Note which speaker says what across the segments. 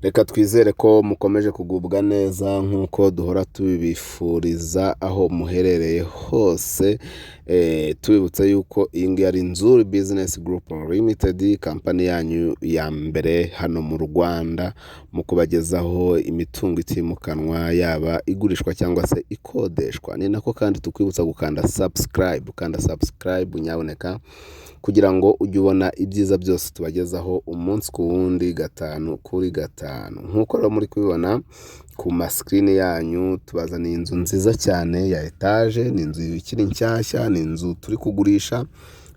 Speaker 1: Reka twizere ko mukomeje kugubwa neza nk'uko duhora tubibifuriza aho muherereye hose. Tubibutsa yuko iyi ngiyi ari Nzuri Business Group Limited, kampani yanyu ya mbere hano mu Rwanda mu kubagezaho imitungo itimukanwa, yaba igurishwa cyangwa se ikodeshwa. Ni nako kandi tukwibutsa gukanda subscribe, ukanda subscribe nyaboneka, kugira ngo ujye ubona ibyiza byose tubagezaho umunsi ku wundi, gatanu kuri gatanu. Nk'uko rero muri kubibona ku ma screen yanyu, tubazaniye inzu nziza cyane ya etaje. Ni inzu ikiri nshyashya, ni inzu turi kugurisha.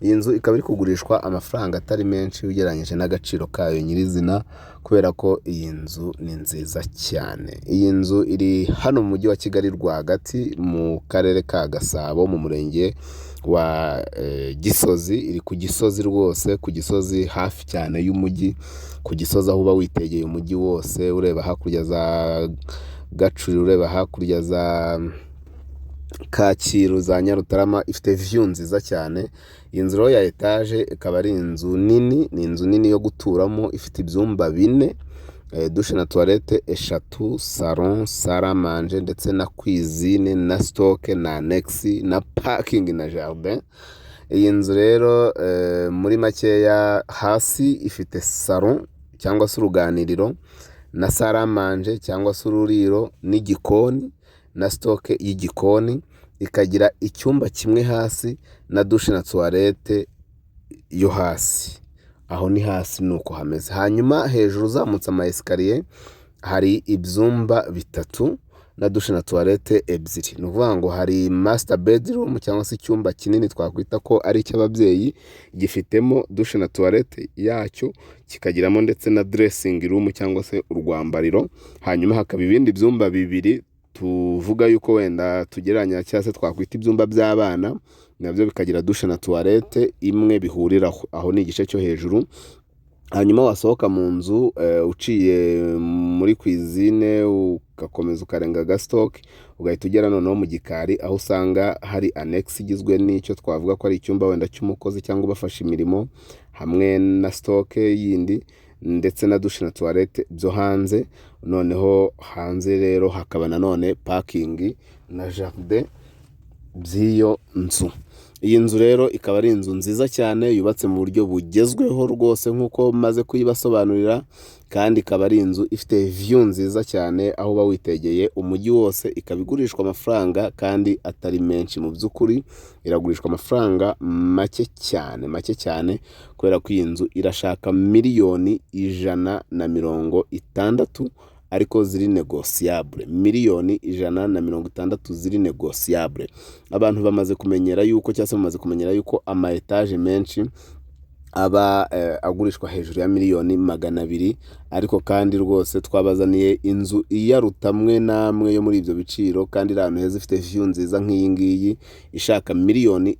Speaker 1: Iyi nzu ikaba iri kugurishwa amafaranga atari menshi ugereranyije n'agaciro kayo nyirizina, kubera ko iyi nzu ni nziza cyane. Iyi nzu iri hano mu mujyi wa Kigali rwagati, mu karere ka Gasabo, mu murenge wa Gisozi. Iri ku Gisozi rwose, ku Gisozi hafi cyane y'umujyi, ku Gisozi aho uba witegeye umujyi wose, ureba hakurya za Gacuriro, ureba hakurya za Kacyiru, za Nyarutarama. Ifite view nziza cyane. Iyi nzu rero ya etaje ikaba ari inzu nini, ni inzu nini yo guturamo, ifite ibyumba bine, douche na toilette eshatu, salon, salle à manger ndetse na cuisine na stock na annexe na parking na jardin. Iyi nzu rero muri makeya, hasi ifite salon cyangwa se uruganiriro na salle à manger cyangwa se ururiro n'igikoni na stock y'igikoni, ikagira icyumba kimwe hasi na douche na toilette yo hasi. Aho ni hasi, ni uko hameze. Hanyuma hejuru uzamutse ama escalier hari ibyumba bitatu na douche na toilette ebyiri. Ni ukuvuga ngo hari master bedroom cyangwa se icyumba kinini twakwita ko ari icy'ababyeyi, gifitemo douche na toilette yacyo, kikagiramo ndetse na dressing room cyangwa se urwambariro. Hanyuma hakaba ibindi byumba bibiri tuvuga yuko wenda tugereranya cyangwa se twakwita ibyumba by'abana, nabyo bikagira douche na toilette imwe bihuriraho. Aho ni igice cyo hejuru. Hanyuma wasohoka mu nzu uciye muri cuisine, ugakomeza ukarenga aga stock, ugahita ugera noneho mu gikari, aho usanga hari annexe igizwe n'icyo twavuga ko ari icyumba wenda cy'umukozi cyangwa ubafasha imirimo, hamwe na stock yindi ndetse na douche na toilette byo hanze. Noneho hanze rero hakaba nanone parking na jardin by'iyo nzu. Iyi nzu rero ikaba ari inzu nziza cyane yubatse mu buryo bugezweho rwose nk'uko maze kuyibasobanurira, kandi ikaba ari inzu ifite view nziza cyane aho uba witegeye umujyi wose. Ikaba igurishwa amafaranga kandi atari menshi. Mu by'ukuri iragurishwa amafaranga make cyane, make cyane, kubera ko iyi nzu irashaka 160 miliyoni ariko ziri négociable, 160 miliyoni ziri négociable. Abantu bamaze kumenyera yuko cyangwa se bamaze kumenyera yuko ama etaje menshi aba agurishwa hejuru ya 200 miliyoni, ariko kandi rwose twabazaniye inzu iyaruta amwe n'amwe yo muri ibyo biciro, kandi iri ahantu heza, ifite view nziza nk'iyi ngiyi, ishaka 160 miliyoni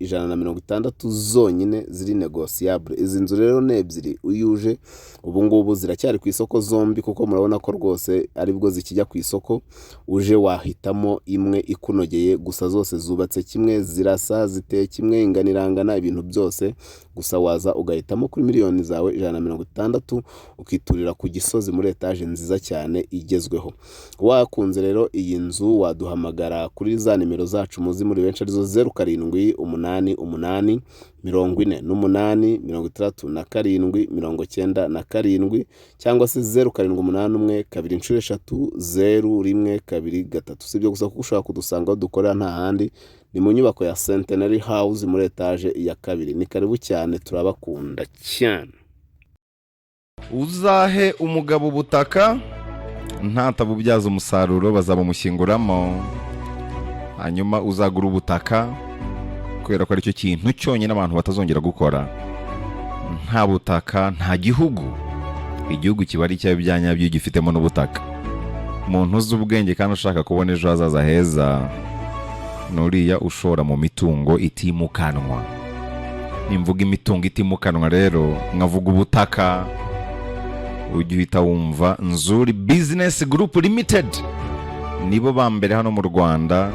Speaker 1: zonyine ziri négociable. Izi nzu rero ni ebyiri. Iyo uje ubu ngubu ziracyari ku isoko zombi, kuko murabona ko rwose aribwo zikijya ku isoko. Uje wahitamo imwe ikunogeye. Gusa zose zubatse kimwe, zirasa, ziteye kimwe, ingano irangana, ibintu byose. Gusa waza ugahitamo kuri miliyoni zawe 160, ukiturira ku Gisozi muri etaje nziza cyane igezweho. Wakunze rero iyi nzu, waduhamagara kuri za nimero zacu muzi muri benshi, arizo 0788 48 67 97, cyangwa se 0781 2 0 0 1 2 3. Si ibyo gusa, kuko ushobora kudusanga aho dukorera, nta handi ni mu nyubako ya Centenary House muri etaje ya kabiri. Ni karibu cyane, turabakunda cyane.
Speaker 2: Uzahe umugabo ubutaka, ntatabubyaza umusaruro bazabumushyinguramo. Hanyuma uzagura ubutaka, kubera ko aricyo kintu cyonyine abantu batazongera gukora. Nta butaka nta gihugu. Igihugu kiba ari icyawe bya nyabyo iyo gifitemo n'ubutaka. Umuntu uzi ubwenge kandi ushaka kubona ejo hazaza heza ni uriya ushora mu mitungo itimukanwa. Nimvuga imitungo itimukanwa rero, nkavuga ubutaka, ujye uhita wumva Nzuri Business Group Limited. Nibo ba mbere hano mu Rwanda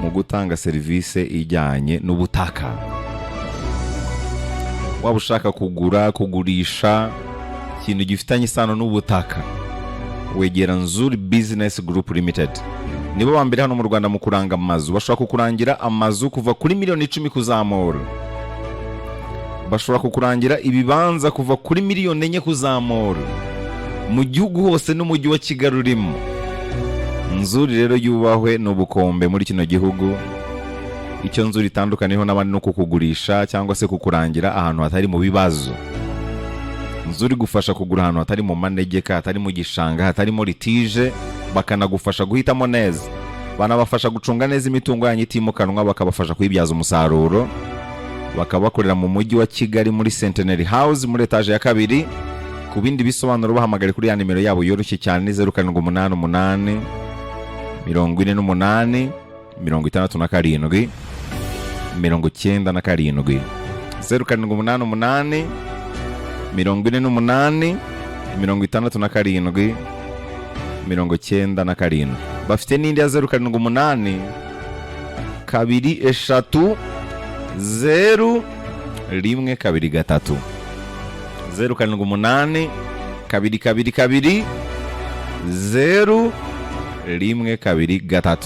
Speaker 2: mu gutanga serivisi ijyanye n'ubutaka. Waba ushaka kugura, kugurisha ikintu gifitanye isano n'ubutaka. Wegera Nzuri Business Group Limited. Nibo ba mbere hano mu Rwanda mu kuranga amazu. Bashobora kukurangira amazu kuva kuri miliyoni 10 kuzamura, bashobora kukurangira ibibanza kuva kuri miliyoni 4 kuzamura, mu gihugu hose n'umujyi wa Kigali urimo. Nzuri rero yubahwe, ni ubukombe muri kino gihugu. Icyo Nzuri itandukaniyeho n'abandi no kukugurisha cyangwa se kukurangira ahantu hatari mu bibazo. Nzuri gufasha kugura ahantu hatari mu manegeka, hatari mu gishanga, hatarimo litige, bakanagufasha guhitamo neza. Banabafasha gucunga neza imitungo yanyu itimukanwa, bakabafasha kuyibyaza umusaruro. Bakaba bakorera mu mujyi wa Kigali muri Centenary House, muri etaje ya kabiri. Ku bindi bisobanuro bahamagare kuri ya nimero yabo yoroshye cyane, ni 0788 48 67 97, 0788 48 67 97. Bafite n'indi ya 078 2 3 0 1 2 3, 078 2 2 2 0 1 2 3.